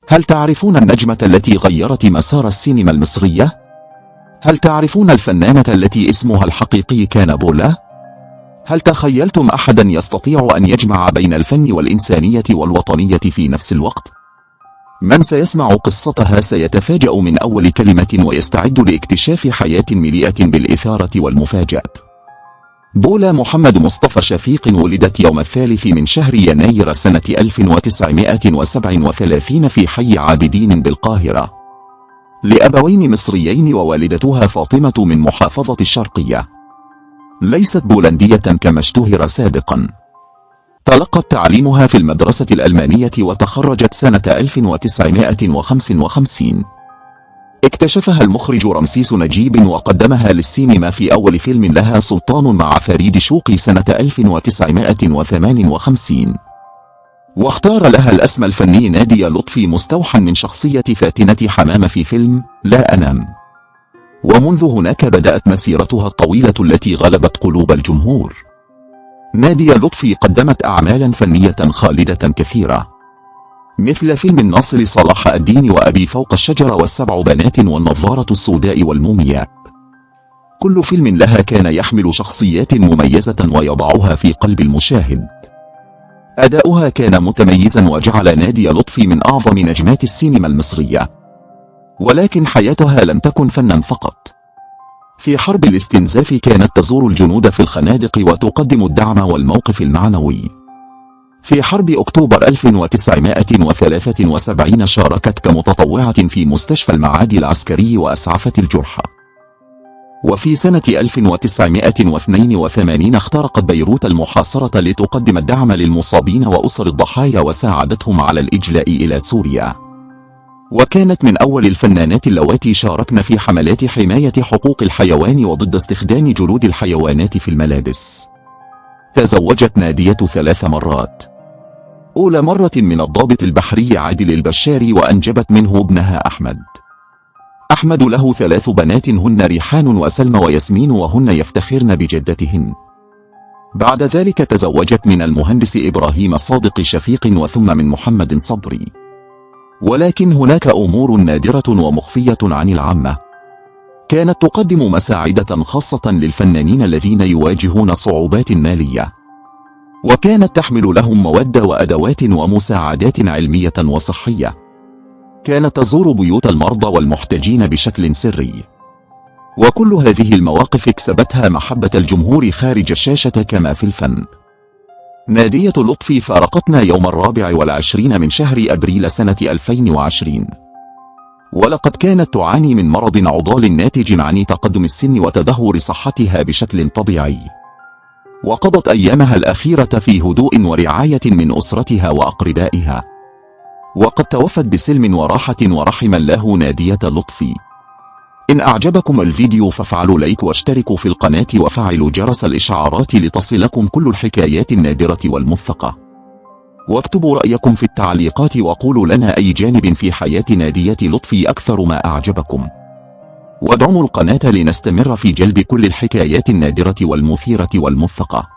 هل تعرفون النجمة التي غيرت مسار السينما المصرية؟ هل تعرفون الفنانة التي اسمها الحقيقي كان بولا؟ هل تخيلتم أحدا يستطيع أن يجمع بين الفن والإنسانية والوطنية في نفس الوقت؟ من سيسمع قصتها سيتفاجأ من أول كلمة ويستعد لاكتشاف حياة مليئة بالإثارة والمفاجآت. بولا محمد مصطفى شفيق ولدت يوم 3 من شهر يناير سنة 1937 في حي عابدين بالقاهرة، لأبوين مصريين ووالدتها فاطمة من محافظة الشرقية. ليست بولندية كما اشتهر سابقا. تلقت تعليمها في المدرسة الألمانية وتخرجت سنة 1955. اكتشفها المخرج رمسيس نجيب وقدمها للسينما في أول فيلم لها سلطان مع فريد شوقي سنة 1958، واختار لها الاسم الفني نادية لطفي مستوحى من شخصية فاتنة حمامة في فيلم لا أنام. ومنذ هناك بدأت مسيرتها الطويلة التي غلبت قلوب الجمهور. نادية لطفي قدمت أعمالا فنية خالدة كثيرة، مثل فيلم الناصر صلاح الدين وأبي فوق الشجرة والسبع بنات والنظارة السوداء والمومياء. كل فيلم لها كان يحمل شخصيات مميزة ويضعها في قلب المشاهد. أداؤها كان متميزا وجعل نادية لطفي من أعظم نجمات السينما المصرية. ولكن حياتها لم تكن فنا فقط. في حرب الاستنزاف كانت تزور الجنود في الخنادق وتقدم الدعم والموقف المعنوي. في حرب أكتوبر 1973 شاركت كمتطوعة في مستشفى المعادي العسكري وأسعفت الجرحى. وفي سنة 1982 اخترقت بيروت المحاصرة لتقدم الدعم للمصابين وأسر الضحايا وساعدتهم على الإجلاء إلى سوريا. وكانت من أول الفنانات اللواتي شاركن في حملات حماية حقوق الحيوان وضد استخدام جلود الحيوانات في الملابس. تزوجت نادية 3 مرات. أولى مرة من الضابط البحري عادل البشاري وأنجبت منه ابنها أحمد. أحمد له 3 بنات هن ريحان وسلمى وياسمين وهن يفتخرن بجدتهن. بعد ذلك تزوجت من المهندس إبراهيم صادق شفيق وثم من محمد صبري. ولكن هناك أمور نادرة ومخفية عن العامة. كانت تقدم مساعدة خاصة للفنانين الذين يواجهون صعوبات مالية، وكانت تحمل لهم مواد وأدوات ومساعدات علمية وصحية. كانت تزور بيوت المرضى والمحتاجين بشكل سري. وكل هذه المواقف كسبتها محبة الجمهور خارج الشاشة كما في الفن. نادية لطفي فارقتنا يوم 24 من شهر أبريل سنة 2020، ولقد كانت تعاني من مرض عضال ناتج عن تقدم السن وتدهور صحتها بشكل طبيعي. وقضت أيامها الأخيرة في هدوء ورعاية من أسرتها وأقربائها، وقد توفت بسلم وراحة ورحم الله نادية لطفي. إن أعجبكم الفيديو فافعلوا لايك واشتركوا في القناة وفعلوا جرس الإشعارات لتصلكم كل الحكايات النادرة والموثقة. واكتبوا رأيكم في التعليقات وقولوا لنا أي جانب في حياة نادية لطفي أكثر ما أعجبكم. وادعموا القناة لنستمر في جلب كل الحكايات النادرة والمثيرة والموثقة.